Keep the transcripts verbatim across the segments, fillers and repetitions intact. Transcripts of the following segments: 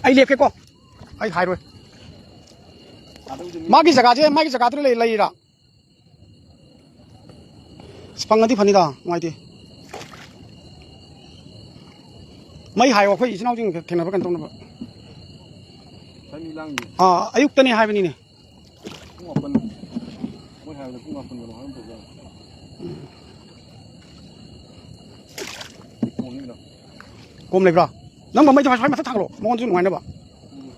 ꯑꯩ ꯂꯦꯞꯀꯦꯀꯣ꯫ ꯑꯩ ꯍꯥꯏꯔꯣꯏ꯫ ꯃꯥꯒꯤ ꯖꯒꯥꯁꯦ, ꯃꯥꯒꯤ ꯖꯒꯥꯗꯨꯗ ꯂꯩ-, ꯂꯩꯔꯤꯔꯥ? ꯑꯁ, ꯐꯪꯉꯗꯤ ꯐꯅꯤꯗ, ꯅꯨꯡꯉꯥꯏꯇꯦ꯫ ꯃꯩ ꯍꯥꯏꯌꯣ, ꯑꯩꯈꯣꯏ ꯏꯆꯤꯟ ꯏꯅꯥꯎꯁꯤꯡ ꯊꯦꯡꯅꯕ ꯀꯩꯅꯣ ꯇꯧꯅꯕ꯫ ꯉꯁꯥꯏ ꯃꯤ ꯂꯥꯡꯉꯤ꯫ ꯑꯥ, ꯑꯌꯨꯛꯇꯅꯦ ꯍꯥꯏꯕꯅꯤꯅꯦ꯫ ꯄꯨꯡ ꯃꯥꯄꯟ, ꯃꯣꯏ ꯍꯥꯏꯕꯗ ꯄꯨꯡ ꯃꯥꯄꯟ ꯌꯧꯔꯝꯒꯅꯤ ꯇꯧꯕ꯫ ꯀꯣꯝ ꯂꯩꯕ꯭ꯔꯣ? ꯅꯪ ꯃꯩꯗꯣ ꯍꯥꯏꯐꯦꯠ ꯃꯊꯛ ꯊꯥꯡꯒꯠꯂꯣ, ꯃꯉꯣꯟꯗꯁꯨ ꯅꯨꯡꯉꯥꯏꯅꯕ꯫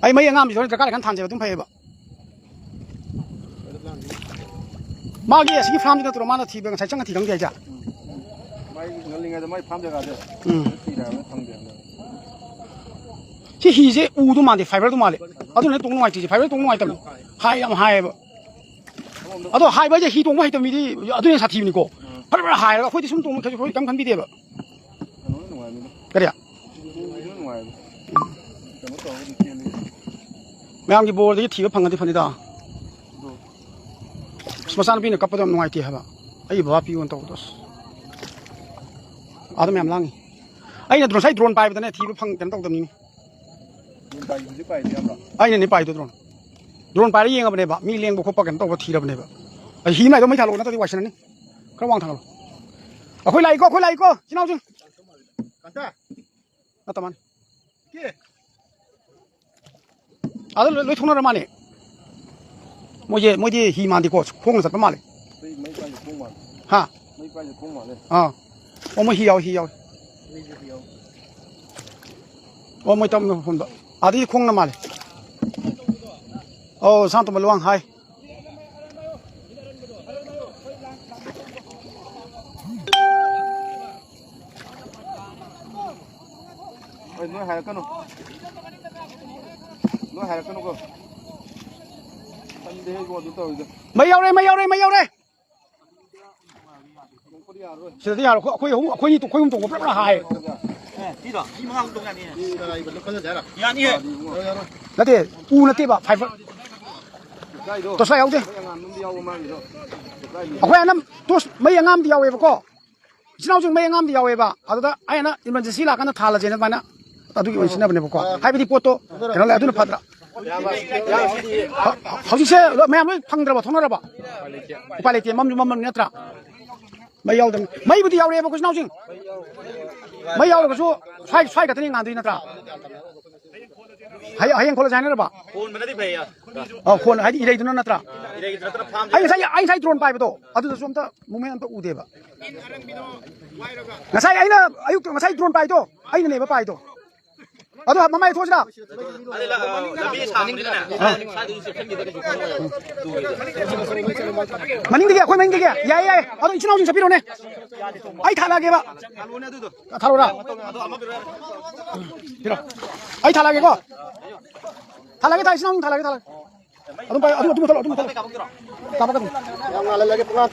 ꯑꯩ ꯃꯩ ꯑꯉꯥꯡꯕꯤꯁꯨ ꯍꯣꯔꯦꯟ ꯗꯔꯀꯥꯔ ꯂꯩꯀꯥꯟꯗ ꯊꯥꯟꯁꯦꯕ, ꯑꯗꯨꯝ ꯐꯩꯌꯦꯕ꯫ ꯃꯥꯒꯤ ꯑꯁꯤꯒꯤ ꯐꯥꯔꯝꯁꯤ ꯅꯠꯇ꯭ꯔꯣ ꯃꯥꯅ ꯊꯤꯕ, ꯉꯁꯥꯏ ꯆꯪꯉ ꯊꯤ ꯈꯪꯗꯦ ꯍꯥꯏꯁꯦ? ꯃꯥꯏ ꯉꯜꯂꯤꯉꯩꯗ ꯃꯥꯏ ꯐꯥꯝ ꯖꯒꯥꯁꯦ ꯎꯝ꯫ ꯊꯤꯔꯦ ꯍꯥꯏꯕ ꯐꯪꯗꯦ ꯍꯥꯏꯕ꯫ ꯁꯤ ꯍꯤꯁꯦ ꯎꯗꯣ ꯃꯥꯟꯗꯦ, ꯐꯥꯏꯕꯔꯗꯣ ꯃꯥꯜꯂꯦ꯫ ꯑꯗꯨꯅ ꯇꯣꯡ ꯅꯨꯡꯉꯥꯏꯇ꯭ꯔꯤꯁꯦ, ꯐꯥꯏꯕꯔ ꯇꯣꯡ ꯅꯨꯡꯉꯥꯏꯇꯕꯅꯤ꯫ ꯍꯥꯏ ꯌꯥꯝ ꯍꯥꯏꯌꯦꯕ꯫ ꯑꯗꯣ ꯍꯥꯏꯕ ꯍꯥꯏꯁꯦ ꯍꯤ ꯇꯣꯡꯕ ꯍꯩꯇꯕ ꯃꯤꯗꯤ ꯑꯗꯨꯅ ꯍꯦꯟꯅ ꯁꯥꯊꯤꯕꯅꯤꯀꯣ꯫ ꯐꯔ ꯐꯔ ꯍꯥꯏꯔꯒ ꯑꯩꯈꯣꯏꯗꯤ ꯁꯨꯝ ꯇꯣꯡꯕ ꯀꯩꯁꯨ ꯑꯩꯈꯣꯏ ꯀꯩꯝ ꯈꯟꯕꯤꯗꯦꯕ꯫ ꯀꯩꯅꯣꯅ ꯅꯨꯡꯉꯥꯏꯕꯅꯤꯗ꯫ ꯀꯔꯤ? ꯎꯕꯗꯨꯅ ꯅꯨꯡꯉꯥꯏꯕ꯫ ꯀꯩꯅꯣ ꯇꯧꯔꯒꯗꯤ ꯆꯦꯜꯂꯤ꯫ ꯃꯌꯥꯝꯒꯤ ꯕꯣꯔꯗꯒꯤ ꯊꯤꯕ ꯐꯪꯉꯗꯤ ꯐꯅꯤꯗ꯫ ꯑꯗꯣ ꯑꯁ, ꯃꯆꯥꯅꯨꯄꯤꯅ ꯀꯞꯄꯗꯣ ꯌꯥꯝ ꯅꯨꯡꯉꯥꯏꯇꯦ ꯍꯥꯏꯕ꯫ ꯑꯩ ꯕꯕꯥ ꯄꯤꯌꯣꯅ ꯇꯧꯕꯗꯣ ꯑꯁ꯫ ꯑꯥꯗ ꯃꯌꯥꯝ ꯂꯥꯡꯉꯤ꯫ ꯑꯩꯅ ꯉꯁꯥꯏ ꯗ꯭ꯔꯣꯟ ꯄꯥꯏꯕꯗꯅꯦ ꯊꯤꯕ ꯐꯪ-, ꯀꯩꯅꯣ ꯇꯧꯗꯕꯅꯤꯅꯦ꯫ ꯗ꯭ꯔꯣꯟ ꯄꯥꯏꯕ ꯍꯧꯖꯤꯛ ꯄꯥꯏꯔꯤꯁꯦ ꯌꯥꯝꯕ꯭ꯔꯣ? ꯑꯩꯅꯅꯦ ꯄꯥꯏꯗꯣ ꯗ꯭ꯔꯣꯟ꯫ ꯗ꯭ꯔꯣꯟ ꯄꯥꯏꯔ ꯌꯦꯡꯉꯕꯅꯦꯕ꯫ ꯃꯤ ꯂꯦꯡꯕ ꯈꯣꯠꯄ ꯀꯩꯅꯣ ꯇꯧꯕ ꯊꯤꯔꯕꯅꯦꯕ꯫ ꯑꯩ ꯍꯤ ꯃꯌꯥꯏꯗꯣ ꯃꯩ ꯊꯥꯜꯂꯛꯑꯣ, ꯅꯠꯇ꯭ꯔꯗꯤ ꯋꯥꯏꯁꯤꯟꯅꯅꯤ꯫ ꯈꯔ ꯋꯥꯡ ꯊꯥꯡꯒꯠꯂꯣ꯫ ꯑꯩꯈꯣꯏ ꯂꯥꯛꯏꯀꯣ, ꯑꯩꯈꯣꯏ ꯂꯥꯛꯏꯀꯣ, ꯏꯆꯤꯟ ꯏꯅꯥꯎꯁꯤꯡ꯫ ꯀꯥꯟꯇ! ꯅꯠꯇ ꯃꯥꯅꯤ꯫ ꯀꯦ! ꯑꯗ ꯂꯣꯏ, ꯂꯣꯏ ꯊꯣꯛꯅꯔ ꯃꯥꯅꯦ꯫ ꯃꯣꯏꯁꯦ, ꯃꯣꯏꯗꯤ ꯍꯤ ꯃꯥꯟꯗꯦꯀꯣ, ꯈꯣꯡꯅ ꯆꯠꯄ ꯃꯥꯜꯂꯦ꯫ ꯑꯩ ꯃꯩ ꯄꯥꯏꯁꯦ ꯈꯣꯡ ꯃꯥꯜꯂꯦ꯫ ꯍꯥ? ꯃꯩ ꯄꯥꯏꯁꯦ ꯈꯣꯡ ꯃꯥꯜꯂꯦ꯫ ꯑꯥ꯫ ꯑꯣ, ꯃꯣꯏ ꯍꯤ ꯌꯥꯎꯏ, ꯍꯤ ꯌꯥꯎꯏ꯫ ꯑꯩꯁꯨ ꯍꯤ ꯌꯥꯎꯏ꯫ ꯑꯣ, ꯃꯣꯏ ꯇꯞꯅ ꯍꯣꯟꯕ꯫ ꯑꯗꯩ ꯈꯣꯡꯅ ꯃꯥꯜꯂꯦ꯫ ꯑꯣ, ꯁꯥꯟꯇꯣꯝꯕ ꯂꯨꯋꯥꯡ ꯍꯥꯏ꯫ ꯑꯩ ꯅꯣꯏ ꯍꯥꯏꯔꯛꯀꯅꯨ꯫ ꯅꯣꯏ ꯍꯥꯏꯔꯛꯀꯅꯨꯀꯣ꯫ ꯇꯟꯗꯦꯍꯦ ꯏꯕꯣ ꯑꯗꯨ ꯇꯧꯔꯤꯗꯣ꯫ ꯃꯩ ꯌꯥꯎꯔꯦ, ꯃꯩ ꯌꯥꯎꯔꯦ, ꯃꯩ ꯌꯥꯎꯔꯦ꯫ ꯁꯤꯗꯗꯤ ꯌꯥꯔꯣꯏ꯫ ꯑꯩꯈꯣꯏ, ꯑꯩꯈꯣꯏ ꯑꯍꯨꯝ, ꯑꯩꯈꯣꯏ ꯑꯅꯤ, ꯑꯩꯈꯣꯏ ꯑꯍꯨꯝ ꯇꯣꯡꯕ ꯄꯨꯂꯞ ꯄꯨꯂꯞ ꯍꯥꯏ꯫ ꯑꯦ, ꯁꯤꯗꯣ ꯃꯤ ꯃꯉꯥ ꯑꯃꯨꯛ ꯇꯣꯡ ꯌꯥꯅꯤ꯫ ꯌꯥꯅꯤꯌꯦ꯫ ꯅꯠꯇꯦ, ꯎ ꯅꯠꯇꯦꯕ, ꯐꯥꯏꯕꯔ꯫ ꯇꯣꯁꯂꯥꯏ ꯌꯥꯎꯗꯦ꯫ ꯑꯩꯈꯣꯏ ꯑꯅꯝ ꯇꯣꯁ ꯃꯩ ꯑꯉꯥꯡꯕꯗꯤ ꯌꯥꯎꯋꯦꯕꯀꯣ꯫ ꯏꯆꯤꯟ ꯏꯅꯥꯎꯁꯤꯡ ꯃꯩ ꯑꯉꯥꯡꯕꯗꯤ ꯌꯥꯎꯋꯦꯕ꯫ ꯑꯗꯨꯗ ꯑꯩꯅ ꯏꯃꯔꯖꯦꯟꯁꯤ ꯂꯥꯛꯀꯥꯟꯗ ꯊꯥꯜꯂꯁꯦꯅ ꯑꯗꯨꯃꯥꯏꯅ ꯑꯗꯨꯒꯤ ꯑꯣꯏꯅ ꯁꯤꯖꯤꯟꯅꯕꯅꯦꯕꯀꯣ꯫ ꯍꯥꯏꯕꯗꯤ ꯄꯣꯠꯇꯣ ꯀꯩꯅꯣ ꯂꯩ, ꯑꯗꯨꯅ ꯐꯗ꯭ꯔꯥ? ꯍ-, ꯍꯧꯖꯤꯛꯁꯦ ꯂꯣꯏ, ꯃꯌꯥꯝ ꯂꯣꯏ ꯐꯪꯗ꯭ꯔꯕ, ꯊꯣꯛꯅꯔꯕ? ꯎꯄꯥꯏ ꯂꯩꯇꯦ, ꯃꯝꯁꯨ ꯃꯝꯃꯕꯅꯤ ꯅꯠꯇ꯭ꯔꯥ? ꯃꯩ ꯌꯥꯎꯗꯕꯅꯤ꯫ ꯃꯩꯕꯨꯗꯤ ꯌꯥꯎꯔꯛꯑꯦꯕ, ꯑꯩꯈꯣꯏ ꯏꯆꯤꯟ ꯏꯅꯥꯎꯁꯤꯡ꯫ ꯃꯩ ꯌꯥꯎꯔꯒꯁꯨ ꯁ꯭ꯋꯥꯏ, ꯁ꯭ꯋꯥꯏ ꯈꯛꯇꯅꯤ ꯉꯥꯟꯗꯣꯏ ꯅꯠꯇ꯭ꯔꯥ? ꯍꯌꯦꯡ, ꯍꯌꯦꯡ ꯈꯣꯠꯂꯁꯦ ꯍꯥꯏꯅꯔꯕ? ꯍꯣꯟꯕꯅꯗꯤ ꯐꯩ꯫ ꯑ, ꯍꯣꯟ ꯍꯥꯏꯗꯤ ꯏꯔꯩꯗꯨꯅ ꯅꯠꯇ꯭ꯔꯥ? ꯏꯔꯩꯗꯨꯅ ꯅꯠꯇ꯭ꯔ ꯐꯥꯝꯗ ꯑꯩ ꯉꯁꯥꯏ, ꯑꯩ ꯉꯁꯥꯏ ꯗ꯭ꯔꯣꯟ ꯄꯥꯏꯕꯗꯣ ꯑꯗꯨꯗꯁꯨ ꯑꯝꯇ movement ꯑꯝꯇ ꯎꯗꯦꯕ꯫ ꯉꯁꯥꯏ ꯑꯩꯅ ꯑꯌꯨꯛꯇ, ꯉꯁꯥꯏ ꯗ꯭ꯔꯣꯟ ꯄꯥꯏꯗꯣ ꯑꯩꯅꯅꯦꯕ ꯄꯥꯏꯗꯣ꯫ ꯑꯗꯣ ꯃꯃꯥꯏ ꯊꯣꯛꯁꯤꯔꯥ? ꯑꯗꯩ ꯂ-, ꯑ, ꯂꯝꯕꯤ ꯁꯥꯡꯕꯅꯤꯅꯅꯦ, ꯑ꯫ ꯁ꯭ꯋꯥꯏꯗꯒꯤ ꯆꯦꯟꯁꯤꯟꯈꯤꯗꯣꯏꯅꯦ꯫ ꯃꯅꯤꯡꯗꯒꯤ, ꯑꯩꯈꯣꯏ ꯃꯅꯤꯡꯗꯒꯤ꯫ ꯌꯥꯏꯌꯦ, ꯌꯥꯏꯌꯦ꯫ ꯑꯗꯣ ꯏꯆꯤꯟ ꯏꯅꯥꯎꯁꯤꯡ ꯆꯠꯄꯤꯔꯣꯅꯦ꯫ ꯑꯩ ꯊꯥꯜꯂꯛꯑꯒꯦꯕ꯫ ꯊꯥꯜꯂꯣꯔꯥ? ꯄꯤꯔꯣ꯫ ꯑꯩ ꯊꯥꯜꯂꯛꯑꯒꯦꯀꯣ꯫ ꯊꯥꯜꯂꯛꯑꯒꯦ, ꯊꯥ-, ꯏꯆꯤꯟ ꯏꯅꯥꯎꯁꯤꯡ ꯊꯥꯜꯂꯛꯑꯒꯦ, ꯊꯥꯜꯂꯛꯑꯒꯦ꯫ ꯑꯗꯨꯝ ꯄꯥꯏ-, ꯑꯗꯨꯝ, ꯑꯗꯨꯝ ꯃꯨꯠꯊꯠꯂꯣ, ꯑꯗꯨꯝ ꯃꯨꯠꯊꯠꯂꯣ꯫ ꯀꯥꯞꯄꯛꯀꯅꯨ꯫ ꯌꯥꯝ ꯉꯥꯜꯍꯜꯂꯒꯦ, ꯄꯨꯡꯉꯥꯟ꯫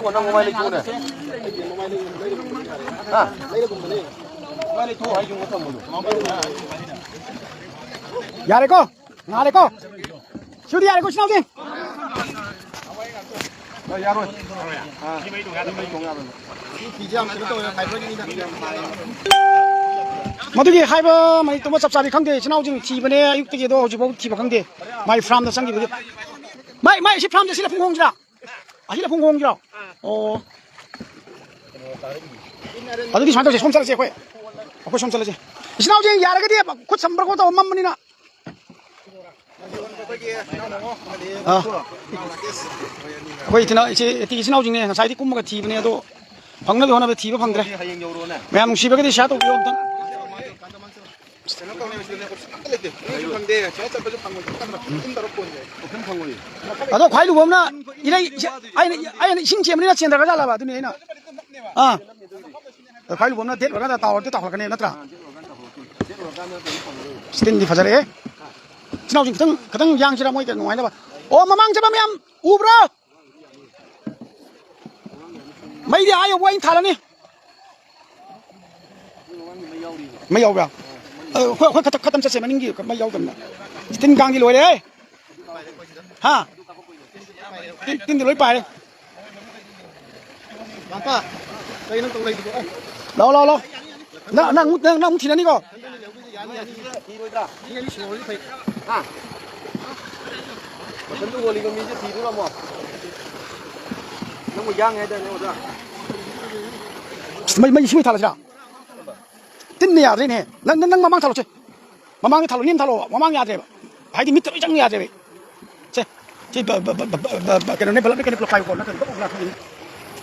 ꯀꯣ, ꯅꯪ ꯃꯃꯥꯏ ꯂꯩꯊꯣꯛꯎꯅꯦ꯫ ꯍꯥ? ꯃꯃꯥꯏ ꯂꯩꯊꯣꯛꯑꯣ, ꯑꯩ ꯌꯨꯝꯗ ꯊꯝꯃꯨꯅꯨ꯫ ꯌꯥꯔꯦꯀꯣ? ꯉꯥꯜꯂꯦꯀꯣ? ꯁꯤꯗꯤ ꯌꯥꯔꯦꯀꯣ, ꯏꯆꯤꯟ ꯏꯅꯥꯎꯁꯤꯡ? ꯑ, ꯌꯥꯔꯣꯏ꯫ ꯑ, ꯁꯤ ꯃꯩ ꯊꯣꯡ ꯌꯥꯔꯣꯏ꯫ ꯃꯗꯨꯒꯤ ꯍꯥꯏꯕ ꯃꯅꯤꯄꯨꯔ ꯆꯞ ꯆꯥꯕꯤ ꯈꯪꯗꯦ, ꯏꯆꯤꯟ ꯏꯅꯥꯎꯁꯤꯡ ꯊꯤꯕꯅꯦ ꯑꯌꯨꯛꯇꯒꯤ, ꯑꯗꯣ ꯍꯧꯖꯤꯛꯐꯥꯎ ꯊꯤꯕ ꯈꯪꯗꯦ꯫ ꯃꯥꯏ ꯐꯥꯔꯝꯗ ꯆꯪꯈꯤꯕꯒꯤ꯫ ꯃꯥꯏ, ꯃꯥꯏ, ꯁꯤ ꯐꯥꯔꯝꯁꯦ ꯁꯤ ꯂꯐꯨ ꯈꯣꯡꯁꯤꯔꯥ? ꯑꯁꯤ ꯂꯐꯨ ꯈꯣꯡꯁꯤꯔꯣ? ꯑꯣ꯫ ꯑꯗꯨꯗꯤ ꯁꯨꯃꯥꯏꯅ ꯇꯧꯁꯦ, ꯁꯣꯝ ꯆꯠꯂꯁꯦ ꯑꯩꯈꯣꯏ꯫ ꯑꯩꯈꯣꯏ ꯁꯣꯝ ꯆꯠꯂꯁꯦ꯫ ꯏꯆꯤꯟ ꯏꯅꯥꯎꯁꯤꯡ ꯌꯥꯔꯒꯗꯤ ꯈꯨꯠ ꯁꯝꯕ꯭ꯔꯥ ꯈꯣꯠ ꯇꯧꯕ ꯃꯝꯕꯅꯤꯅ꯫ ꯑꯥ꯫ ꯑꯩꯈꯣꯏ ꯏꯆꯤꯟ ꯏꯅꯥꯎ, ꯏꯆꯦ, ꯏꯆꯤꯟ ꯏꯅꯥꯎꯁꯤꯡꯅꯦ, ꯉꯁꯥꯏꯗꯤ ꯀꯨꯝꯃꯒ ꯊꯤꯕꯅꯦ, ꯑꯗꯣ ꯐꯪꯅꯕ ꯍꯣꯠꯅꯕꯗ ꯊꯤꯕ ꯐꯪꯗ꯭ꯔꯦ꯫ ꯃꯌꯥꯝ ꯅꯨꯡꯁꯤꯕꯒꯗꯤ share ꯇꯧꯕꯤꯌꯣ ꯑꯝꯇꯪ꯫ ꯑꯗꯣ ꯈ꯭ꯋꯥꯏ ꯂꯨꯕ ꯑꯃꯅ ꯏꯔꯩ, ꯑꯩꯅ, ꯑꯩꯅ ꯏꯁꯤꯡ ꯆꯦꯟꯕꯅꯤꯅ ꯆꯦꯟꯊꯔꯒ ꯖꯥꯠꯂꯕ? ꯑꯗꯨꯅꯤ ꯑꯩꯅ, ꯑꯥ꯫ ꯑꯗꯣ ꯈ꯭ꯋꯥꯏ ꯂꯨꯕ ꯑꯃꯅ ꯗꯦꯠ ꯑꯣꯏꯔꯀꯥꯟꯗ ꯇꯥꯋꯔꯗꯤ ꯇꯥꯎꯈꯠꯂꯛꯀꯅꯤ ꯅꯠꯇ꯭ꯔꯥ? ꯁ꯭ꯀꯤꯟꯗꯤ ꯐꯖꯔꯦꯍꯦ꯫ ꯏꯆꯤꯟ ꯏꯅꯥꯎꯁꯤꯡ ꯈꯤꯇꯪ, ꯈꯤꯇꯪ ꯌꯥꯡꯁꯤꯔꯥ, ꯃꯣꯏ ꯅꯨꯡꯉꯥꯏꯅꯕ꯫ ꯑꯣ, ꯃꯃꯥꯡ ꯆꯠꯄ ꯃꯌꯥꯝ ꯎꯕ꯭ꯔꯥ? ꯃꯩꯗꯤ ꯑꯥ ꯌꯧꯕ ꯑꯩꯅ ꯊꯥꯜꯂꯅꯤ꯫ ꯃꯩ ꯌꯥꯎꯕ꯭ꯔꯥ? ꯑ, ꯑꯩꯈꯣꯏ, ꯑꯩꯈꯣꯏ ꯈꯛꯇ, ꯈꯛꯇꯪ ꯆꯠꯁꯦ, ꯃꯅꯤꯡꯒꯤ ꯃꯩ ꯌꯥꯎꯗꯕꯅ꯫ ꯇꯤꯟ ꯀꯥꯡꯗꯤ ꯂꯣꯏꯔꯦꯍꯦ꯫ ꯍꯥ? ꯇꯤꯟ, ꯇꯤꯟꯗꯤ ꯂꯣꯏ ꯄꯥꯏꯔꯦ꯫ ꯃꯥꯝꯇꯣ, ꯀꯩꯅꯣ ꯇꯧ ꯂꯩꯗꯨꯕꯣ? ꯑꯦ꯫ ꯂꯥꯛꯑꯣ, ꯂꯥꯛꯑꯣ, ꯂꯥꯛꯑꯣ꯫ ꯅꯪ, ꯅꯪ ꯑꯃꯨꯛ, ꯅꯪ, ꯅꯪ ꯑꯃꯨꯛ ꯊꯤꯅꯅꯤꯀꯣ? ꯊꯤꯔꯣꯏꯗ꯭ꯔꯥ? ꯍꯥ? ꯃꯊꯟꯇ ꯍꯣꯜꯂꯤꯕ ꯃꯤꯁꯦ ꯊꯤꯗꯣꯏꯔꯣ ꯑꯃꯨꯛ? ꯅꯪꯕꯨ ꯌꯥꯡꯉꯦ ꯍꯥꯏꯗꯥꯏꯅꯦ, ꯑꯣꯖꯥ? ꯑꯁ, ꯃꯩ, ꯃꯩ, ꯁꯤ ꯃꯩ ꯊꯥꯜꯂꯁꯤꯔꯥ? ꯇꯤꯟꯅ ꯌꯥꯗ꯭ꯔꯦꯅꯦ꯫ ꯅꯪ, ꯅꯪ, ꯅꯪ ꯃꯃꯥꯡ ꯊꯥꯜꯂꯣꯁꯦ꯫ ꯃꯃꯥꯡꯗ ꯊꯥꯜꯂꯣ, ꯅꯦꯝ ꯊꯥꯜꯂꯣ꯫ ꯃꯃꯥꯡ ꯌꯥꯗ꯭ꯔꯦꯕ꯫ ꯍꯥꯏꯗꯤ ꯃꯤꯠꯇ ꯂꯣꯏ ꯆꯪ ꯌꯥꯗ꯭ꯔꯦꯕ꯫ ꯁꯦ꯫ ꯁꯤ ꯕ-, ꯕ-, ꯀꯩꯅꯣꯅꯦ, ꯕꯂꯞꯅꯦ, ꯀꯩꯅꯣ ꯄꯨꯂꯞ ꯄꯥꯏꯌꯨꯀꯣ꯫ ꯅꯠꯇ꯭ꯔꯗꯤ ꯕꯛ ꯕꯛ ꯂꯥꯛꯊꯣꯛꯈꯤꯅꯤ꯫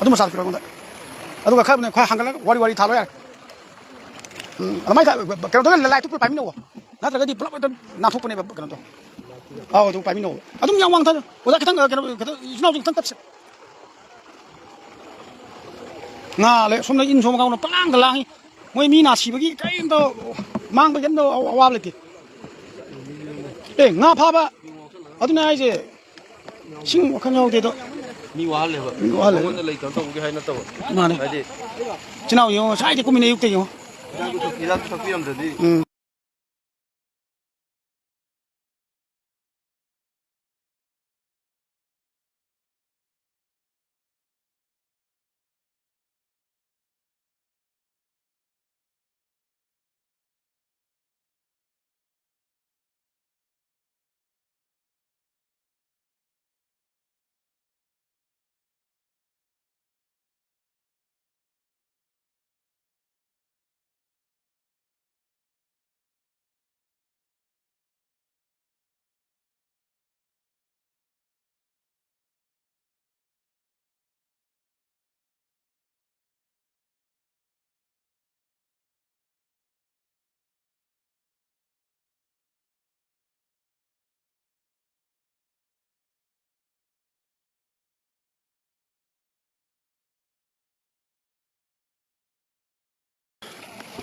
ꯑꯗꯨ ꯃꯆꯥꯗꯣ ꯄꯤꯔꯛꯑꯣ ꯑꯩꯉꯣꯟꯗ꯫ ꯑꯗꯨꯒ ꯈꯔ ꯈ꯭ꯋꯥꯏ ꯍꯥꯡꯒꯠꯂꯒ ꯋꯥꯔꯤ ꯋꯥꯔꯤ ꯊꯥꯜꯂꯣ ꯌꯥꯔꯦ꯫ ꯎꯝ, ꯑꯗꯨꯃꯥꯏꯅ ꯊꯥ-, ꯀꯩꯅꯣꯗꯣ, ꯂꯥꯏꯠꯇꯨ ꯄꯨꯂꯞ ꯄꯥꯏꯃꯤꯟꯅꯧꯋꯣ꯫ ꯅꯠꯇ꯭ꯔꯒꯗꯤ ꯄꯨꯂꯞ ꯍꯦꯛꯇ ꯅꯥꯟꯊꯣꯛꯄꯅꯦꯕ ꯀꯩꯅꯣꯗꯣ꯫ ꯑꯥꯎ, ꯑꯗꯨ ꯄꯥꯏꯃꯤꯟꯅꯧꯋꯣ꯫ ꯑꯗꯨꯝ ꯌꯥꯝ ꯋꯥꯡ ꯊꯥ-, ꯑꯣꯖꯥ, ꯈꯤꯇꯪ, ꯀꯩꯅꯣ, ꯈꯤꯇꯪ, ꯏꯆꯤꯟ ꯏꯅꯥꯎꯁꯤꯡ ꯈꯤꯇꯪ ꯇꯞꯁꯦ꯫ ꯉꯥ ꯂꯩ, ꯁꯣꯝꯗ ꯏꯟ ꯁꯣꯝ ꯀꯥꯡꯕꯨꯅ ꯄꯂꯥꯡꯗ ꯂꯥꯡꯉꯤ꯫ ꯃꯣꯏ ꯃꯤ ꯅꯥ ꯁꯤꯕꯒꯤ ꯀꯔꯤꯝꯇ ꯃꯥꯡꯕ ꯀꯔꯤꯝꯇ ꯑꯋꯥꯕ ꯂꯩꯇꯦ꯫ ꯑꯦ, ꯉꯥ ꯐꯥꯕ ꯑꯗꯨꯅ ꯍꯥꯏꯁꯦ, ꯏꯁꯤꯡ ꯋꯥꯈꯜ ꯌꯥꯎꯗꯦꯗꯣ꯫ ꯃꯤ ꯋꯥꯍꯜꯂꯦꯕ꯫ ꯃꯤ ꯋꯥꯍꯜꯂꯦꯕ꯫ ꯃꯉꯣꯟꯗ ꯂꯩꯇꯕ ꯇꯧꯕꯒꯤ ꯍꯥꯏ ꯅꯠꯇꯕ꯫ ꯃꯥꯅꯦ꯫ ꯍꯥꯏꯗꯤ ꯏꯆꯤꯟ ꯏꯅꯥꯎ ꯌꯦꯡꯉꯣ, ꯉꯁꯥꯏꯗꯤ ꯀꯨꯝꯃꯤꯅꯦ ꯑꯌꯨꯛꯇ ꯌꯦꯡꯉꯣ꯫ ꯍꯤꯗꯥꯛꯇꯣ ꯊꯛ-, ꯍꯤꯗꯥꯛꯇꯣ ꯊꯛꯄꯤꯔꯝꯗ꯭ꯔꯗꯤ꯫ ꯎꯝ꯫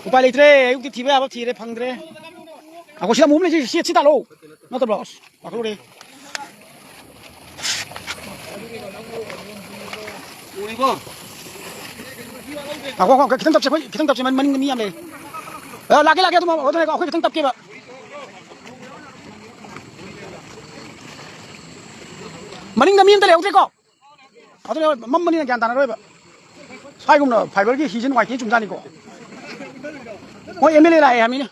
ꯎꯄꯥꯏ ꯂꯩꯇ꯭ꯔꯦ, ꯑꯌꯨꯛꯇꯤ ꯊꯤꯕ ꯌꯥꯕ ꯊꯤꯔꯦ, ꯐꯪꯗ꯭ꯔꯦ꯫ ꯑꯩꯈꯣꯏ ꯁꯤꯗ ꯑꯃꯨꯛ ꯑꯃ ꯂꯩꯁꯤ, ꯁꯤ, ꯁꯤ ꯇꯥꯜꯂꯣ꯫ ꯅꯠꯇꯕ꯭ꯔꯣ? ꯑꯁ, ꯄꯥꯈꯠꯂꯨꯔꯦ꯫ ꯎꯔꯤꯕꯣ? ꯉꯥꯏꯈꯣ, ꯉꯥꯏꯈꯣ, ꯈꯤꯇꯪ ꯇꯞꯁꯦ, ꯑꯩꯈꯣꯏ ꯈꯤꯇꯪ ꯇꯞꯁꯦ, ꯃꯅꯤꯡꯗ ꯃꯤ ꯌꯥꯝ ꯂꯩꯔꯦ꯫ ꯑ, ꯂꯥꯛꯀꯦ, ꯂꯥꯛꯀꯦ, ꯑꯗꯨꯝ, ꯑꯗꯨꯅꯦ, ꯑꯩꯈꯣꯏ ꯈꯤꯇꯪ ꯇꯞꯀꯦꯕ꯫ ꯃꯅꯤꯡꯗ ꯃꯤ ꯑꯝꯇ ꯂꯩꯍꯧꯗ꯭ꯔꯦꯀꯣ? ꯑꯗꯨꯅꯦ, ꯃꯝꯕꯅꯤꯅ ꯒ꯭ꯌꯥꯟ ꯇꯥꯅꯔꯣꯏꯕ꯫ ꯁ꯭ꯋꯥꯏꯒꯨꯝꯅ fiberꯒꯤ ꯍꯤꯁꯦ ꯅꯨꯡꯉꯥꯏꯇꯦ, ꯆꯨꯝꯖꯥꯠꯅꯤꯀꯣ꯫ ꯃꯣꯏ MLA ꯂꯥꯛꯑꯦ ꯍꯥꯏꯃꯤꯅꯦ꯫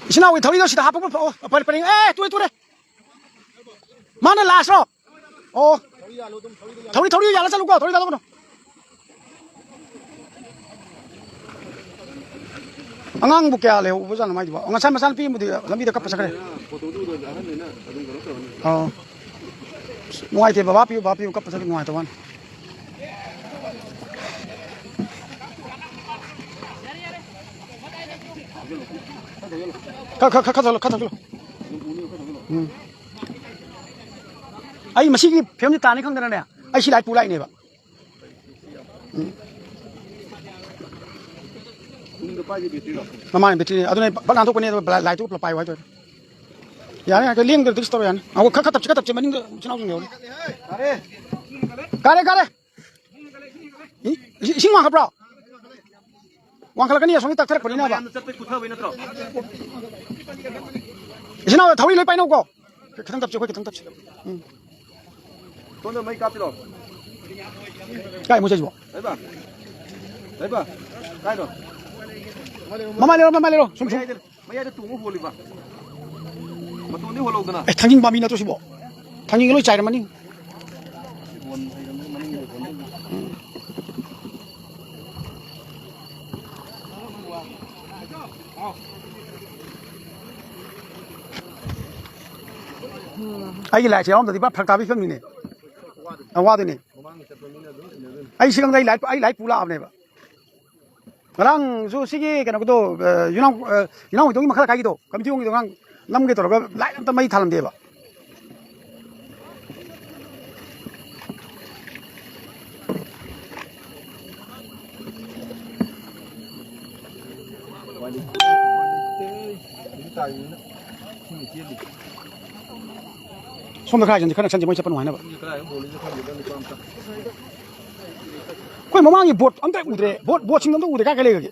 ꯏꯆꯤꯟ ꯏꯅꯥꯎꯒꯤ ꯊꯧꯔꯤꯗꯣ ꯁꯤꯗ ꯍꯥꯞꯄꯛꯄ ꯐ-, ꯑꯣ, ꯄꯔꯦꯡ, ꯄꯔꯦꯡ, ꯑꯦ, ꯇꯨꯔꯦ, ꯇꯨꯔꯦ꯫ ꯃꯥꯅ lastꯔꯣ? ꯑꯣ꯫ ꯊꯧꯔꯤ, ꯊꯧꯔꯤ ꯌꯥꯜꯂ ꯆꯠꯂꯨꯀꯣ, ꯊꯧꯔꯤ ꯊꯥꯗꯣꯛꯀꯅꯨ꯫ ꯑꯉꯥꯡꯕꯨ ꯀꯌꯥ ꯂꯩꯍꯧꯕꯖꯥꯠꯅꯣ ꯃꯥꯏꯗꯨꯕꯣ? ꯉꯁꯥꯏ ꯃꯆꯥꯅꯨꯄꯤ ꯑꯃꯗꯤ ꯂꯝꯕꯤꯗ ꯀꯞꯄ ꯆꯠꯈ꯭ꯔꯦ꯫ ꯑꯣ꯫ ꯅꯨꯡꯉꯥꯏꯇꯦ, ꯕꯕꯥ ꯄꯤꯌꯨ, ꯕꯕꯥ ꯄꯤꯌꯨ, ꯀꯞꯄ ꯆꯠꯈꯤ, ꯅꯨꯡꯉꯥꯏꯇꯕ ꯋꯥꯅꯤ꯫ ꯈꯔ, ꯈꯔ, ꯈꯔ, ꯈꯔ ꯊꯧꯖꯤꯜꯂꯣ, ꯈꯔ ꯊꯧꯖꯤꯜꯂꯣ꯫ ꯎꯝ꯫ ꯑꯩ ꯃꯁꯤꯒꯤ ꯐꯤꯕꯝꯁꯤ ꯇꯥꯅꯤ ꯈꯪꯗꯅꯅꯦ, ꯑꯩ ꯁꯤ ꯂꯥꯏ ꯄꯨ ꯂꯥꯛꯏꯅꯦꯕ꯫ ꯎꯝ꯫ ꯃꯃꯥꯡ battery ꯑꯗꯨꯅ ꯕꯛ ꯅꯥꯟꯊꯣꯛꯄꯅꯦ, ꯑꯗꯨꯒ ꯂꯥꯏꯠꯇꯨ ꯄꯨꯂꯞ ꯄꯥꯏꯌꯨ ꯍꯥꯏꯗꯣꯏꯅꯦ꯫ ꯌꯥꯔꯦ, ꯌꯥꯔꯦ, ꯂꯦꯡꯗ꯭ꯔꯗꯤ ꯀꯩꯁꯨ ꯇꯧꯔꯣꯏ, ꯌꯥꯅꯤ꯫ ꯑꯃꯨꯛ ꯈꯔ, ꯈꯔ ꯇꯞꯁꯤ, ꯈꯔ ꯇꯞꯁꯤ, ꯃꯅꯤꯡꯗ ꯏꯆꯤꯟ ꯏꯅꯥꯎꯁꯤꯡ ꯌꯧꯔꯦ꯫ ꯀꯥꯔꯦ, ꯀꯥꯔꯦ꯫ ꯏ-, ꯏꯁꯤꯡ ꯋꯥꯡꯈꯠꯄ꯭ꯔꯣ? ꯋꯥꯡꯈꯠꯂꯛꯀꯅꯤ, ꯑꯁꯣꯝꯒꯤ ꯇꯛꯊꯔꯛꯄꯅꯤꯅꯕ꯫ ꯃꯌꯥꯝꯅ ꯆꯠꯄꯩ ꯀꯨꯊꯕꯩ ꯅꯠꯇ꯭ꯔꯣ? ꯏꯆꯤꯟ ꯏꯅꯥꯎ ꯊꯧꯔꯤ ꯂꯣꯏ ꯄꯥꯏꯅꯧꯀꯣ꯫ ꯈꯤꯇꯪ ꯇꯞꯁꯤ, ꯑꯩꯈꯣꯏ ꯈꯤꯇꯪ ꯇꯞꯁꯤ꯫ ꯎꯝ꯫ ꯁꯣꯝꯗ ꯃꯩ ꯀꯥꯞꯁꯤꯔꯣ? ꯀꯥꯏ ꯑꯃꯨꯛ ꯆꯠꯁꯤꯕꯣ? ꯂꯩꯕ? ꯂꯩꯕ? ꯀꯥꯏꯅꯣ? ꯃꯃꯥꯏ ꯂꯩꯔꯣ, ꯃꯃꯥꯏ ꯂꯩꯔꯣ꯫ ꯁꯨꯝ, ꯁꯨꯝ꯫ ꯃꯌꯥꯏꯗ, ꯃꯌꯥꯏꯗ ꯇꯣꯡꯉ ꯍꯣꯜꯂꯤꯕ꯫ ꯃꯇꯣꯟꯗꯤ ꯍꯣꯜꯍꯧꯗꯅ꯫ ꯑꯦ, ꯊꯥꯡꯖꯤꯡ ꯄꯥꯝꯕꯤ ꯅꯠꯇ꯭ꯔꯣ ꯁꯤꯕꯣ? ꯊꯥꯡꯖꯤꯡ ꯂꯣꯏ ꯆꯥꯏꯔꯝꯃꯅꯤ꯫ ꯍꯣꯟ ꯍꯩꯔꯝꯃꯅꯤ, ꯃꯅꯤꯡꯗ ꯍꯣꯟ꯫ ꯎꯝ꯫ ꯑꯩꯒꯤ ꯂꯥꯏꯠꯁꯦ ꯌꯥꯎꯔꯝꯗ꯭ꯔꯗꯤ ꯄꯨꯔꯥ ꯐꯔꯛ ꯇꯥꯕꯒꯤ ꯐꯤꯕꯝꯅꯤꯅꯦ꯫ ꯌꯥꯝ ꯋꯥꯗꯣꯏꯅꯦ꯫ ꯑꯩ ꯁꯤꯂꯪꯗ ꯑꯩ ꯂꯥꯏꯠ, ꯑꯩ ꯂꯥꯏꯠ ꯄꯨ ꯂꯥꯛꯑꯕꯅꯦꯕ꯫ ꯉꯔꯥꯡꯁꯨ ꯁꯤꯒꯤ ꯀꯩꯅꯣꯒꯤꯗꯣ, ꯑ, ꯌꯨꯅꯥꯎ-, ꯑ, ꯌꯨꯅꯥꯎ ꯍꯣꯏꯗꯣꯡꯒꯤ ꯃꯈꯥ ꯂꯩꯀꯥꯏꯒꯤꯗꯣ, ꯀꯝꯃ꯭ꯌꯨꯅꯤꯇꯤ ꯍꯣꯝꯒꯤꯗꯣ, ꯑꯉꯥꯡ ꯅꯝꯒꯦ ꯇꯧꯔꯒ ꯂꯥꯏꯠ ꯑꯝꯇ ꯃꯩ ꯊꯥꯜꯂꯝꯗꯦꯕ꯫ ꯁꯣꯝꯗ ꯈꯔ ꯍꯥꯏꯖꯟꯁꯦ, ꯈꯔ ꯅꯛꯁꯟꯁꯦ, ꯃꯣꯏ ꯆꯠꯄ ꯅꯨꯡꯉꯥꯏꯅꯕ꯫ ꯑꯩꯈꯣꯏ ꯃꯃꯥꯡꯒꯤ ꯕꯣꯠ ꯑꯝꯇ ꯎꯗ꯭ꯔꯦ, ꯕꯣꯠ, ꯕꯣꯠꯁꯤꯡ ꯑꯝꯇ ꯎꯗ꯭ꯔꯦ, ꯀꯥꯏ ꯀꯥꯏ ꯂꯩꯈ꯭ꯔꯒꯦ?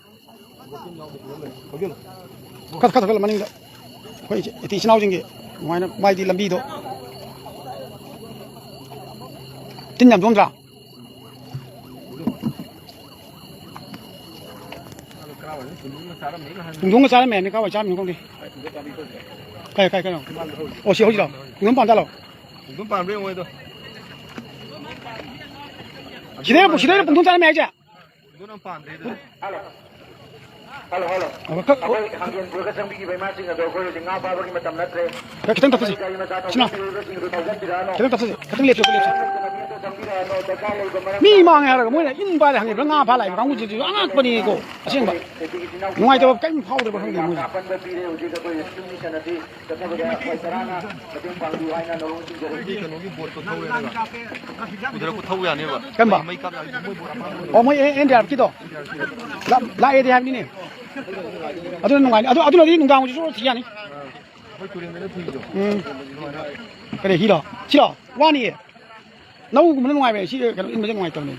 ꯈꯔ, ꯈꯔ ꯊꯧꯒꯠꯂꯣ ꯃꯅꯤꯡꯗ꯫ ꯑꯩꯈꯣꯏ ꯏꯆꯤ-, ꯏꯆꯤꯟ ꯏꯅꯥꯎꯁꯤꯡꯒꯤ ꯑꯗꯨꯃꯥꯏꯅ ꯃꯥꯏꯗꯤ ꯂꯝꯕꯤꯗꯣ ꯇꯤꯟ ꯌꯥꯝ ꯆꯣꯡꯗ꯭ꯔꯥ? ꯄꯨꯡꯗꯣꯡꯒ ꯆꯥꯔꯝꯃꯦ ꯍꯥꯏꯕꯅꯤ, ꯀꯥꯏꯋꯥꯏ ꯆꯥꯔꯝꯃꯤꯅꯣ ꯈꯪꯗꯦ꯫ ꯀꯥꯏ, ꯀꯥꯏ, ꯀꯥꯏꯅꯣ? ꯑꯣ, ꯁꯤ ꯍꯧꯖꯤꯛꯂꯣ? ꯄꯨꯡꯗꯣꯝ ꯄꯥꯟꯖꯥꯠꯂꯣ? ꯄꯨꯡꯗꯣꯝ ꯄꯥꯟꯕ꯭ꯔꯥ ꯌꯦꯡꯉꯣ ꯑꯗꯣ꯫ ꯁꯤꯗꯩꯔꯣ, ꯁꯤꯗꯩꯔꯣ ꯄꯨꯡꯗꯣꯝ ꯆꯥꯔꯝꯃꯦ ꯍꯥꯏꯁꯦ? ꯄꯨꯡꯗꯣꯝ ꯌꯥꯝ ꯄꯥꯟꯗ꯭ꯔꯦ ꯑꯗꯨꯗꯤ꯫ Hello, hello. ꯑꯣ, ꯈꯛ-, ꯑꯩꯈꯣꯏ ꯍꯥꯡꯒꯦꯟ ꯄꯨꯔꯒ ꯆꯪꯕꯤꯈꯤꯕ ꯏꯃꯥꯁꯤꯡ ꯑꯗꯣ ꯑꯩꯈꯣꯏ ꯍꯧꯖꯤꯛ ꯉꯥ ꯐꯥꯕꯒꯤ ꯃꯇꯝ ꯅꯠꯇ꯭ꯔꯦ꯫ ꯈꯔ ꯈꯤꯇꯪ ꯇꯞꯊꯁꯤ꯫ ꯒꯥꯔꯤ ꯃꯆꯥ ꯁꯤꯅ꯫ ꯊꯧꯖꯤꯟꯕꯤꯔꯤꯕꯁꯤꯡ ꯑꯗꯨ ꯊꯧꯖꯤꯟꯕꯤꯔꯛꯑꯅꯨ꯫ ꯈꯤꯇꯪ ꯇꯞꯊꯁꯤ꯫ ꯈꯤꯇꯪ ꯂꯦꯞꯁꯤ, ꯈꯤꯇꯪ ꯂꯦꯞꯁꯤ꯫ ꯂꯝꯕꯤꯗ ꯆꯪꯕꯤꯔꯛꯑꯅꯨ꯫ ꯗꯔꯀꯥꯔ ꯂꯩꯕ ꯃꯔꯝ ꯃꯤ ꯃꯥꯡꯉꯦ ꯍꯥꯏꯔꯒ ꯃꯣꯏꯅ ꯏꯟ ꯄꯥꯏꯔ ꯍꯪꯉꯤꯕ꯭ꯔꯥ ꯉꯥ ꯐꯥ ꯂꯥꯛꯏꯕ꯭ꯔꯥ ꯀꯥꯡꯕꯨꯁꯤꯁꯨ ꯑꯉꯛꯄꯅꯤꯀꯣ꯫ ꯑꯁꯦꯡꯕ꯫ ꯑꯩꯈꯣꯏ ꯏꯆꯤꯟ ꯏꯅꯥꯎꯁꯤꯡ ꯅꯨꯡꯉꯥꯏꯇꯕ ꯀꯔꯤꯝ ꯐꯥꯎꯗꯕ ꯈꯪꯗꯦ ꯃꯣꯏꯁꯦ꯫ ꯉꯥ ꯐꯥꯕ ꯄꯤꯔꯦ ꯍꯧꯖꯤꯛ ꯑꯩꯈꯣꯏ ꯁꯤꯟꯃꯤ ꯁꯅꯗꯤ ꯆꯠꯊꯕꯗ ꯑꯩꯈꯣꯏ ꯇꯔꯥꯅ ꯃꯇꯦꯡ ꯄꯥꯡꯕꯤꯌꯨ ꯍꯥꯏꯅ ꯅꯣꯡ ꯆꯤꯡꯖꯔꯤ꯫ ꯀꯩꯅꯣꯒꯤ ꯕꯣꯠꯇꯣ ꯊꯧꯔꯦꯅ ꯄꯨꯊꯔꯛꯄ ꯊꯧ ꯌꯥꯅꯦꯕ꯫ ꯀꯔꯝꯕ? ꯃꯩ ꯀꯥꯞ ꯌꯥꯅꯤ꯫ ꯃꯣꯏ ꯕꯣꯠ ꯑꯄꯥꯝꯕ ꯑꯣ, ꯃꯣꯏ ꯑꯦꯟ ꯗꯤ ꯑꯥꯔ ꯑꯦꯐꯀꯤꯗꯣ? ꯂꯥꯛ-, ꯂꯥꯛꯑꯦꯗꯤ ꯍꯥꯏꯕꯅꯤꯅꯦ꯫ ꯑꯗꯨꯅ ꯅꯨꯡꯉꯥꯏꯅꯤ꯫ ꯑꯗꯨ, ꯑꯗꯨꯅꯗꯤ ꯅꯨꯡꯗꯥꯡ ꯑꯣꯏꯔꯁꯨ ꯊꯤ ꯌꯥꯅꯤ꯫ ꯑꯩꯈꯣꯏ ꯇꯨꯔꯦꯟꯗꯅ ꯊꯤꯕꯗꯣ꯫ ꯎꯝ꯫ ꯀꯔꯤ, ꯍꯤꯔꯣ? ꯁꯤꯔꯣ? ꯋꯥꯅꯤꯌꯦ꯫ ꯂꯧꯒꯨꯝꯕꯅ ꯅꯨꯡꯉꯥꯏꯕꯅꯦ꯫ ꯁꯤ ꯀꯩꯅꯣ ꯏꯟꯕꯁꯦ ꯅꯨꯡꯉꯥꯏꯇꯕꯅꯦ꯫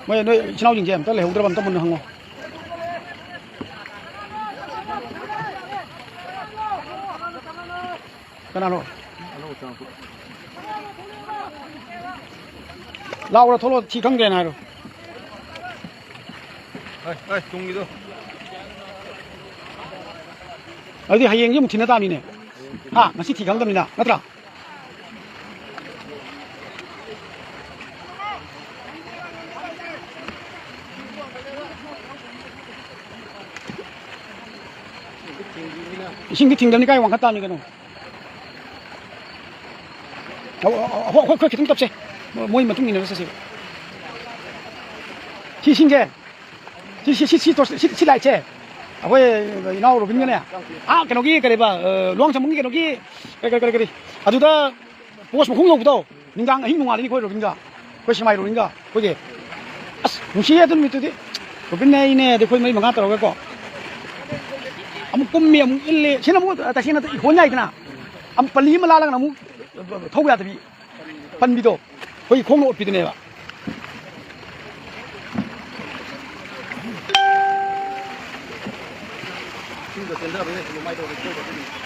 ꯃꯣꯏ ꯅꯣꯏ ꯏꯆꯤꯟ ꯏꯅꯥꯎꯁꯤꯡꯁꯦ ꯑꯝꯇ ꯂꯩꯍꯧꯗ꯭ꯔꯕ ꯑꯝꯇ ꯃꯨꯟꯅ ꯍꯪꯉꯣ꯫ ꯀꯅꯥꯅꯣ? ꯂꯥꯎꯔ ꯊꯣꯛꯂꯛꯑꯣ, ꯊꯤ ꯈꯪꯗ꯭ꯔꯦꯅ ꯍꯥꯏꯔꯣ꯫ ꯍꯣꯏ, ꯍꯣꯏ, ꯇꯨꯡꯒꯤꯗꯣ꯫ ꯑꯗꯨꯗꯤ ꯍꯌꯦꯡꯁꯦ ꯑꯃꯨꯛ ꯊꯤꯅ ꯇꯥꯕꯅꯤꯅꯦ꯫ ꯍꯥ? ꯉꯁꯤ ꯊꯤ ꯈꯪꯗꯕꯅꯤꯅ, ꯅꯠꯇ꯭ꯔꯥ? ꯏꯁꯤꯡꯗꯤ ꯊꯤꯡꯗꯕꯅꯤ, ꯀꯥꯏ ꯋꯥꯡꯈꯠ ꯇꯥꯕꯅꯤ ꯀꯩꯅꯣ꯫ ꯑꯣ, ꯑꯣ, ꯑꯣ, ꯑꯩꯈꯣꯏ, ꯑꯩꯈꯣꯏ ꯈꯤꯇꯪ ꯇꯞꯁꯦ꯫ ꯃꯣꯏ ꯃꯇꯨꯡ ꯏꯟꯅꯔ ꯆꯠꯁꯦ꯫ ꯁꯤ ꯏꯁꯤꯡꯁꯦ, ꯁꯤ, ꯁꯤ, ꯁꯤ, ꯁꯤ ꯇꯣꯔꯆ-, ꯁꯤ, ꯁꯤ ꯂꯥꯏꯠꯁꯦ, ꯑꯩꯈꯣꯏ ꯏꯅꯥꯎ ꯔꯣꯕꯤꯟꯒꯅꯦ, ꯑꯥ, ꯀꯩꯅꯣꯒꯤ, ꯀꯔꯤꯕ, ꯑ, ꯂꯨꯋꯥꯡꯁꯥꯡꯕꯝꯒꯤ ꯀꯩꯅꯣꯒꯤ, ꯀꯔꯤ, ꯀꯔꯤ, ꯀꯔꯤ, ꯀꯔꯤ, ꯑꯗꯨꯗ ꯄꯣꯁ ꯃꯈꯣꯡ ꯌꯧꯕꯗꯣ, ꯅꯨꯡꯗꯥꯡ ꯑꯍꯤꯡ ꯅꯣꯡꯉꯥꯜꯂꯤꯅꯤ ꯑꯩꯈꯣꯏ ꯔꯣꯕꯤꯟꯒ, ꯑꯩꯈꯣꯏ ꯁꯦꯛꯃꯥꯏ ꯔꯣꯕꯤꯟꯒ ꯑꯩꯈꯣꯏꯒꯤ꯫ ꯑꯁ, ꯅꯨꯡꯁꯤꯌꯦ ꯑꯗꯨ ꯅꯨꯃꯤꯠꯇꯨꯗꯤ꯫ ꯔꯣꯕꯤꯟꯅꯦ, ꯑꯩꯅꯦ, ꯑꯗꯩ ꯑꯩꯈꯣꯏ ꯃꯔꯤ ꯃꯉꯥ ꯇꯧꯔꯒꯀꯣ꯫ ꯑꯃꯨꯛ ꯀꯨꯝꯃꯤ, ꯑꯃꯨꯛ ꯏꯜꯂꯤ꯫ ꯁꯤꯅ ꯑꯃꯨꯛ ꯇꯁꯦꯡꯅ ꯏꯍꯣꯟ ꯌꯥꯏꯗꯅ꯫ ꯑꯃꯨꯛ ꯄꯜꯂꯤ ꯑꯃ ꯂꯥꯜꯂꯒꯅ ꯑꯃꯨꯛ ꯊꯧꯕ ꯌꯥꯗꯕꯤ꯫ ꯄꯟꯕꯤꯗꯣ ꯑꯩꯈꯣꯏꯒꯤ ꯈꯣꯡꯅ ꯑꯣꯠꯄꯤꯗꯨꯅꯦꯕ꯫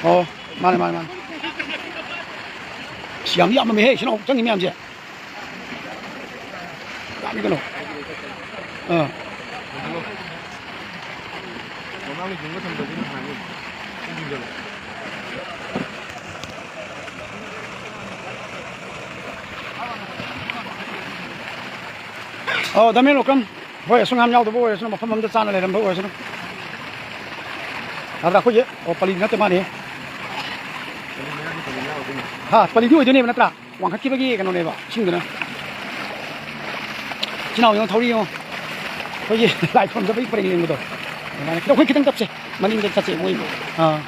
ꯑꯣ, ꯃꯥꯅꯦ, ꯃꯥꯅꯦ, ꯃꯥꯅꯦ꯫ ꯑꯁ, ꯌꯥꯝꯗꯤ ꯌꯥꯝꯃꯝꯃꯦꯍꯦ, ꯏꯆꯤꯟ ꯏꯅꯥꯎ ꯆꯪꯉꯤ ꯃꯌꯥꯝꯁꯦ꯫ ꯌꯥꯝꯃꯤ ꯀꯩꯅꯣ꯫ ꯑꯥ꯫ ꯑꯣ, ꯗꯃꯦ ꯂꯣꯀꯝ꯫ ꯍꯣꯏ, ꯑꯁꯨꯛ ꯌꯥꯝ ꯌꯥꯎꯗꯕ ꯑꯣꯏꯔꯁꯅꯨ, ꯃꯐꯝ ꯑꯃꯗ ꯆꯥꯅ ꯂꯩꯔꯝꯕ ꯑꯣꯏꯔꯁꯅꯨ꯫ ꯑꯗ ꯑꯩꯈꯣꯏꯁꯦ, ꯑꯣ, ꯄꯂꯤꯗꯤ ꯅꯠꯇꯦ ꯃꯥꯅꯦ꯫ ꯍꯥ, ꯄꯂꯤꯗꯤ ꯑꯣꯏꯗꯣꯏꯅꯦꯕ ꯅꯠꯇ꯭ꯔꯥ? ꯋꯥꯡꯈꯠꯈꯤꯕꯒꯤ ꯀꯩꯅꯣꯅꯦꯕ, ꯏꯁꯤꯡꯗꯨꯅ꯫ ꯏꯆꯤꯟ ꯏꯅꯥꯎ ꯌꯦꯡꯉꯣ, ꯊꯧꯔꯤ ꯌꯦꯡꯉꯣ꯫ ꯑꯩꯈꯣꯏꯒꯤ ꯂꯥꯏ ꯈꯨꯔꯨꯝꯖꯕꯒꯤ ꯄꯔꯦꯡ ꯂꯦꯡꯕꯗꯣ꯫ ꯑꯗꯨꯃꯥꯏꯅ꯫ ꯑꯩꯈꯣꯏ ꯈꯤꯇꯪ ꯇꯞꯁꯦ꯫ ꯃꯅꯤꯡꯗ ꯆꯠꯁꯦ ꯃꯣꯏ꯫ ꯑꯥ꯫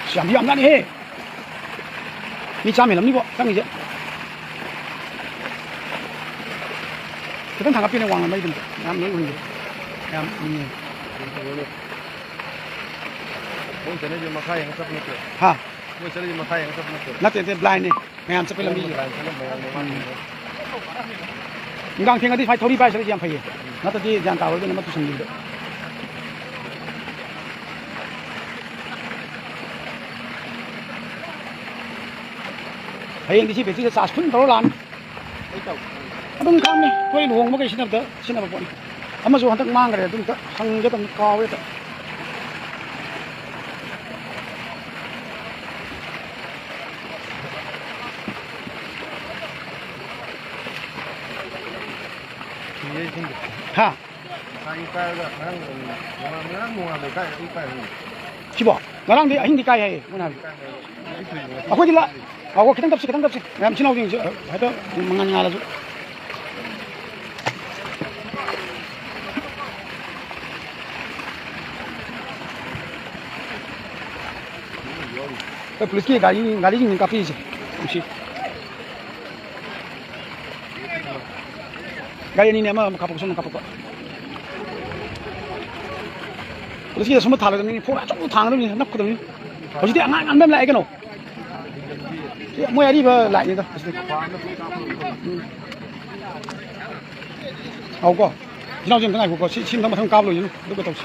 ꯑꯁ, ꯌꯥꯝꯗꯤ ꯌꯥꯝꯖꯥꯠꯅꯤꯍꯦ꯫ ꯃꯤ ꯆꯥꯝꯃ ꯍꯦꯜꯂꯝꯅꯤꯕꯣ ꯆꯪꯉꯤꯁꯦ꯫ ꯈꯤꯇꯪ ꯊꯥꯡꯒꯠꯄꯤꯌꯨꯅꯦ, ꯋꯥꯡꯅ ꯃꯩꯗꯨꯝ꯫ ꯌꯥꯝ ꯂꯣꯏ ꯎꯍꯟꯒꯦ꯫ ꯌꯥꯝ ꯎꯅꯤꯡꯉꯦ꯫ ꯃꯣꯏ ꯆꯠꯅꯩꯁꯦ ꯃꯈꯥ ꯌꯦꯡꯉ ꯆꯠꯄ ꯅꯠꯇ꯭ꯔꯣ? ꯍꯥ? ꯃꯣꯏ ꯆꯠꯅꯩꯁꯦ ꯃꯈꯥ ꯌꯦꯡꯉ ꯆꯠꯄ ꯅꯠꯇ꯭ꯔꯣ? ꯅꯠꯇꯦ, ꯅꯠꯇꯦ, blind ꯅꯦ꯫ ꯃꯌꯥꯝ ꯆꯠꯄꯩ ꯂꯝꯕꯤꯁꯦ꯫ ꯃꯌꯥꯝ ꯆꯠꯂꯝꯕ ꯌꯥꯝ ꯅꯨꯡꯉꯥꯏ꯫ ꯎꯝ꯫ ꯅꯨꯡꯗꯥꯡ ꯊꯦꯡꯉꯗꯤ ꯁꯨꯃꯥꯏꯅ ꯊꯧꯔꯤ ꯄꯥꯏꯔ ꯆꯠꯂꯗꯤ ꯌꯥꯝ ꯐꯩꯌꯦ꯫ ꯅꯠꯇ꯭ꯔꯗꯤ ꯒ꯭ꯌꯥꯟ ꯇꯥꯔꯣꯏꯗꯣꯏꯅꯦ ꯑꯃ ꯇꯨꯁꯟꯈꯤꯕꯗ꯫ ꯍꯌꯦꯡꯗꯤ ꯁꯤ battery ꯗ charge full ꯇꯧꯔ ꯂꯥꯛꯑꯅꯤ꯫ ꯑꯗꯨꯝ ꯈꯪꯅꯤ, ꯑꯩꯈꯣꯏ ꯂꯨꯍꯣꯡꯕꯈꯩ ꯁꯤꯖꯤꯟꯅꯕꯗ ꯁꯤꯖꯤꯟꯅꯕ ꯄꯣꯠꯅꯤ꯫ ꯑꯃꯁꯨ ꯍꯟꯗꯛ ꯃꯥꯡꯈ꯭ꯔꯦ, ꯑꯗꯨꯝꯇ ꯍꯪꯒꯦ ꯇꯧꯅꯤ, ꯀꯥꯎꯋꯦ ꯍꯦꯛꯇ꯫ ꯍꯥ? ꯉꯁꯥꯏ ꯄꯥꯏꯔꯒ ꯉꯔꯥꯡ, ꯉꯔꯥꯡ ꯅꯣꯡꯉꯥꯟꯕ ꯀꯥꯏ ꯑꯩ ꯄꯥꯏ ꯍꯪꯉꯤ꯫ ꯁꯤꯕꯣ? ꯉꯔꯥꯡꯗꯤ ꯑꯍꯤꯡꯗꯤ ꯀꯥꯏ ꯍꯥꯏꯌꯦ, ꯃꯣꯏꯅ ꯍꯥꯏꯕꯗꯤ꯫ ꯑꯩꯈꯣꯏꯗꯤ ꯂꯥ-, ꯑꯥꯎ, ꯈꯤꯇꯪ ꯇꯞꯁꯤ, ꯈꯤꯇꯪ ꯇꯞꯁꯤ꯫ ꯃꯌꯥꯝ ꯏꯆꯤꯟ ꯏꯅꯥꯎꯁꯤꯡꯁꯦ ꯍꯦꯛꯇ ꯃꯉꯥꯜ ꯉꯥꯜꯂꯁꯨ꯫ ꯑꯩꯈꯣꯏ ꯄꯨꯂꯤꯁꯀꯤ ꯒꯥꯔꯤ, ꯒꯥꯔꯤꯁꯤꯡꯅ ꯀꯥꯞꯄꯤꯔꯤꯁꯦ꯫ ꯅꯨꯡꯁꯤ꯫ ꯒꯥꯔꯤ ꯑꯅꯤꯅꯦ, ꯑꯃ ꯑꯃ ꯀꯥꯞꯄꯛꯄ, ꯁꯣꯝꯗ ꯀꯥꯞꯄꯛꯄ꯫ ꯄꯨꯂꯤꯁꯀꯤꯗ ꯁꯨꯝꯕ ꯊꯥꯜꯂꯗꯕꯅꯤ, ꯐꯣꯟ ꯑꯆꯧꯕ ꯊꯥꯡꯒꯗꯕꯅꯤ, ꯅꯞꯀꯗꯕꯅꯤ꯫ ꯍꯧꯖꯤꯛꯇꯤ ꯑꯉꯥꯡ ꯑꯉꯥꯡ ꯃꯌꯥꯝ ꯂꯥꯛꯑꯦ ꯀꯩꯅꯣ꯫ ꯁꯤ ꯃꯣꯏ ꯑꯔꯤꯕ ꯂꯥꯏꯠꯅꯤꯗ ꯁꯤꯗꯤ꯫ ꯎꯝ꯫ ꯑꯧꯀꯣ꯫ ꯏꯆꯤꯟ ꯏꯅꯥꯎꯁꯤ ꯑꯝꯇ ꯉꯥꯏꯈꯣꯀꯣ꯫ ꯁꯤ, ꯁꯤ ꯑꯝꯇ ꯃꯊꯪ ꯀꯥꯞ ꯂꯣꯏꯁꯅꯨ꯫ ꯑꯗꯨꯒ ꯇꯧꯁꯤ꯫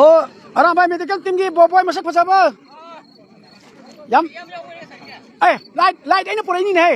ꯑꯣ, ꯑꯔꯥꯝꯕꯥꯏ ꯃꯦꯗꯤꯀꯦꯜ ꯇꯤꯝꯒꯤ ꯕꯣꯕꯣꯏ ꯃꯁꯛ ꯐꯖꯕ꯫ ꯌꯥꯝ, ꯑꯦ, ꯂꯥꯏꯠ, ꯂꯥꯏꯠ ꯑꯩꯅ ꯄꯨꯔꯛꯏꯅꯤꯅꯦꯍꯦ꯫